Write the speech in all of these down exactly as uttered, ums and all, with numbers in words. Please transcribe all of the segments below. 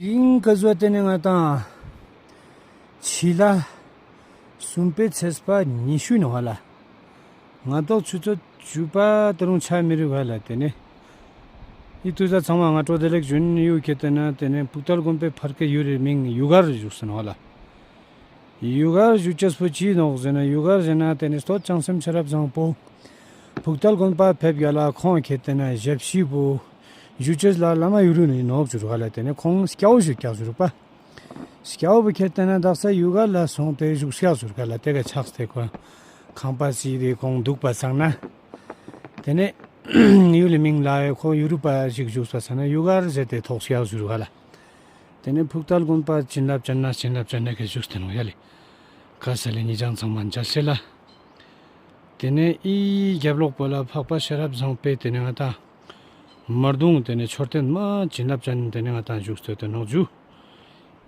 ཡིན་ག་ཟོ་དེ་ནས་ང་དང་ཕྱི་ལ་གསུམ་པའི་ཚེས་པ་ཉི་ཤུ་ནང་ལ་ང་ཏོག་ཆུ་ཚོད་བཅུ་པ་ད་རུང་ཆ་མི་རུ་ག་ལ་དེ་ནས་ཡི་དུས་ཚང་མ་ང་སྤྲོ་བདེ་ལེགས་ཞུ་ཡོད། ཁྱེད་དེ་ན་དེ་ནས་ཕུག་ཏལ་དགོན་པའི་ཕར་ཁེ་ཡུལ་རེ་མིང་ཡུ་གར་བཞུགས་སོང་ལ། ཡུ་གར་བཞུགས་ཅེས་པོ་ཅི་ནོག་ཟེར་ན་ཡུ་གར་ཟེར་ན་དེ་ནས་སྟོད་བྱང་སེམས་ཤེས་རབ་བཟང་པོ་ཕུག་ཏལ་དགོན་པ་ཕེབས་ཡ་ལ་ཁོང་ཁྱེད་དེ་ན་ཞབས་ཕྱི་པོ་བཞུགས་ཅེས་ལ་བླ་མ་ཡུ་རུ་ནས་ནོག་ཟེར་ག་ལ། དེ་ནས་ཁོང་སྐྱ་བོ་ཞིག་སྐྱག་ཟུར་པ། སྐྱ་བོ་བུ་ཁྱེད་དེ་ན་དག་ས་ཡུ་གར་ལ་སོང་སྟེ་བཞུགས་སྐྱག་ཟུར་ག་ལ། དེ་ག་ཆགས་ཏེ་ཁོ་ཁང་པ་སི་དེ་ཁོང་འདུག་པ་ཚང་ན། དེ་ནས་ཡུལ་ལི་མིང་ལ་ཁོ་ཡུ་རུ་པ་ཞིག་བཞུགས་པ་ཚང་ན་ཡུ་གར་ཟེར་ཏེ་ཐོག་སྐྱག་ཟུར་ག་ལ། དེ་ནས་ཕུག་ཏལ་དགོན་པ་བྱིན་རླབས་ཅན་ན་བྱིན་རླབས་ཅན་ན་གི་བཞུགས་ཏེ་ནོག་ཡ་ལི། ག་ས་ལི་ཉི་ལྕང་ཚང་མ་མཇལ་ཤེས་ལ། དེ་ནས་ཨི་རྒྱབ་ལོག་པོ་ལ་འཕགས་པ་ཤེས་རབ་བཟང་པོས་དེ་ནས་ང་དང་མར་གདུང་དེ་ནས་མཆོད་རྟེན་མ་བྱིན་རླབས་ཅན་དེ་ནས་ང་དང་བཞུགས་སྟེ་དེ་ནོག་ཇུ།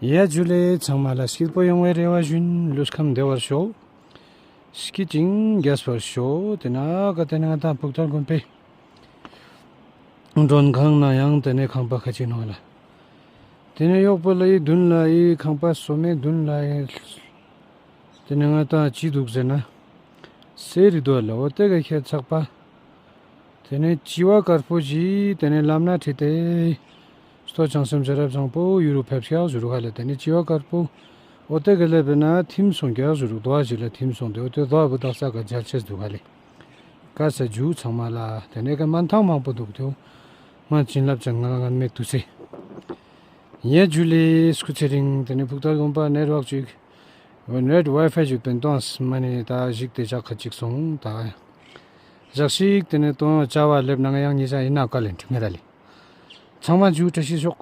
ཡ་ཇུ་ལེ་ཚང་མ་ལ་སྐྱིད་པོ་ཡོང་བའི་རེ་བ་ཞུ་ཡིན། ལུས་ཁམས་བདེ་བར་ཤོག། སྐྱིད་ཅིང་རྒྱས་པར་ཤོག། དེ་ན་ག་དེ་ནས་ང་དང་ཕུག་ཏལ་དགོན་པའི་མགྲོན་ཁང་ན་ཡང་དེ་ནས་ཁང་པ་ཁ་ཅིག་ནང་ལ། དེ་ནས་གཡོག་པོ་ལ་ཡི་མདུན་ལ་ཡི་ཁང་པ་སོ་མའི་མདུན་ལ་ཡི། དེ་ནས་ང་དང་ཅི་འདུག་ཟེར་ན། གསེར་རི་དོ་ལ་འོ་དེ་ག་ཁྱེད་ཚག་པ། དེ་ནས་ལྕི་བ་དཀར་པོ་ཞིག་དེ་ནས་ལམ་ན་ཁྲིད་དེ། སྟོད་བྱང་སེམས་ཤེས་རབ་བཟང་པོ་ཡུ་རུ་ཕེབས་སྐྱག་ཟུར་ག་ལ། དེ་ནས་ལྕི་བ་དཀར་པོ་འོ་དེ་ག་ལ་བེ་ན་ཐིམ་སོང་སྐྱག་ཟུར་དོ་བ་ཞིག་ལ་ཐིམ་སོང་དེ་འོ་དེ་དོ་བ་བུ་དག་ས་ག་མཇལ་ཆེས་འདུག་ག་ལེ། ག་ས་ཇུ་ཚང་མ་ལ། དེ་ནས་ག་མན་ཐང་མང་པོ་འདུག་དེའོ། མ་བྱིན་རླབས་ཅན་ང་ང་མེད་དུ་སེ། ཡ་ཇུ་ལེ་སྐུ་ཚེ་རིང་། དེ་ནས་ཕུག་ཏལ་དགོན་པ་ནེཊ་ཝརྐ་ཅིག་ནེཊ་ཝའི་ཕའི་ཅིག་བེན་ཏོང་སི་མ་ནི་ད་ཞིག་དེ་ཞག་ཁ་ཅིག་སོང་ད། ཞག་ཞིག་དེ་ནས་ཏོང་ཡོ་ཅ་བ་ལེབ་ན་ང་ཡང་ཉི་ཤ་ཡིན་ན་ག་ལེན་ཁྲི་མེད་ད་ལེ། ཚང་མ་ཇུ་བཀྲ་ཤིས་ཤོག།